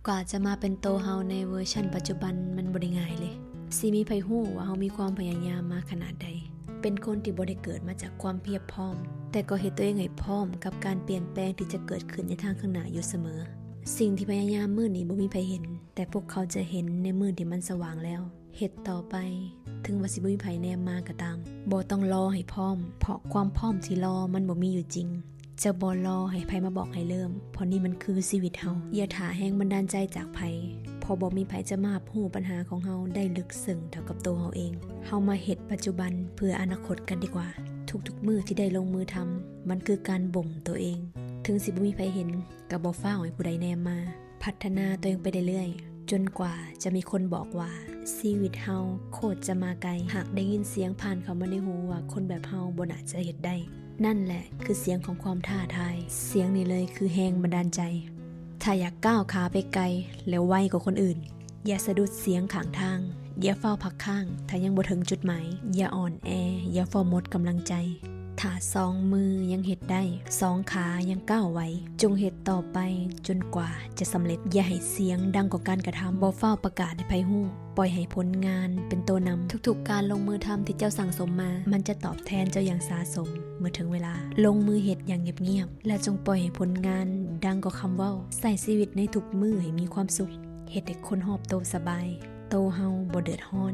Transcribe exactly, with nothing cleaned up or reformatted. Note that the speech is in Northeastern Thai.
กว่าจะมาเป็นโตเฮาในเวอร์ชันปัจจุบันมันบ่ได้ง่ายเลย สิมีไผฮู้ว่าเฮามีความพยายามมาขนาดใด เป็นคนที่บ่ได้เกิดมาจากความเพียบพร้อม แต่ก็เฮ็ดตัวเองให้พร้อมกับการเปลี่ยนแปลงที่จะเกิดขึ้นในทางข้างหน้าอยู่เสมอ สิ่งที่พยายามมื้อนี้บ่มีไผเห็น แต่พวกเขาจะเห็นในมื้อที่มันสว่างแล้ว เฮ็ดต่อไป ถึงว่าสิบ่มีไผแนมมาก็ตาม บ่ต้องรอให้พร้อม เพราะความพร้อมที่รอมันบ่มีอยู่จริง จะบ่รอให้ไผมาบอกให้เริ่ม เพราะนี่มันคือชีวิตเฮา อย่าถ่าแรงบันดาลใจจากไผ เพราะบ่มีไผจะมารับรู้ปัญหาของเฮาได้ลึกซึ้งเท่ากับตัวเฮาเอง เฮามาเฮ็ดปัจจุบันเพื่ออนาคตกันดีกว่า ทุกๆมื้อที่ได้ลงมือทำ มันคือการบ่มตัวเอง ถึงสิบ่มีไผเห็น ก็บ่ฟ้าวให้ผู้ใดแนมมา พัฒนาตัวเองไปเรื่อยๆ จนกว่าจะมีคนบอกว่า ชีวิตเฮาโคตรจะมาไกล หากได้ยินเสียงผ่านเข้ามาในหูว่าคนแบบเฮาบ่น่าจะเฮ็ดได้ นั่นแหละคือเสียงของความท้าทาย เสียงนี้เลยคือแรงบันดาลใจ ถ้าอยากก้าวขาไปไกล และไวกว่าคนอื่น อย่าสะดุดเสียงข้างทาง อย่าฟ้าวพักค้าง ถ้ายังบ่ถึงจุดหมาย อย่าอ่อนแอ อย่าฟ้าวหมดกำลังใจ ถ้าสองมือยังเฮ็ดได้ สองขายังก้าวไหว จงเฮ็ดต่อไปจนกว่าจะสำเร็จ อย่าให้เสียงดังกว่าการกระทำ บ่ฟ้าวประกาศให้ไผฮู้ ปล่อยให้ผลงานเป็นตัวนำ ทุกๆการลงมือทำที่เจ้าสั่งสมมา มันจะตอบแทนเจ้าอย่างสาสม เมื่อถึงเวลา ลงมือเฮ็ดอย่างเงียบๆ และจงปล่อยให้ผลงานดังกว่าคำเว้า ใช้ชีวิตในทุกมื้อให้มีความสุข เฮ็ดให้คนรอบตัวสบาย ตัวเฮาบ่เดือดร้อน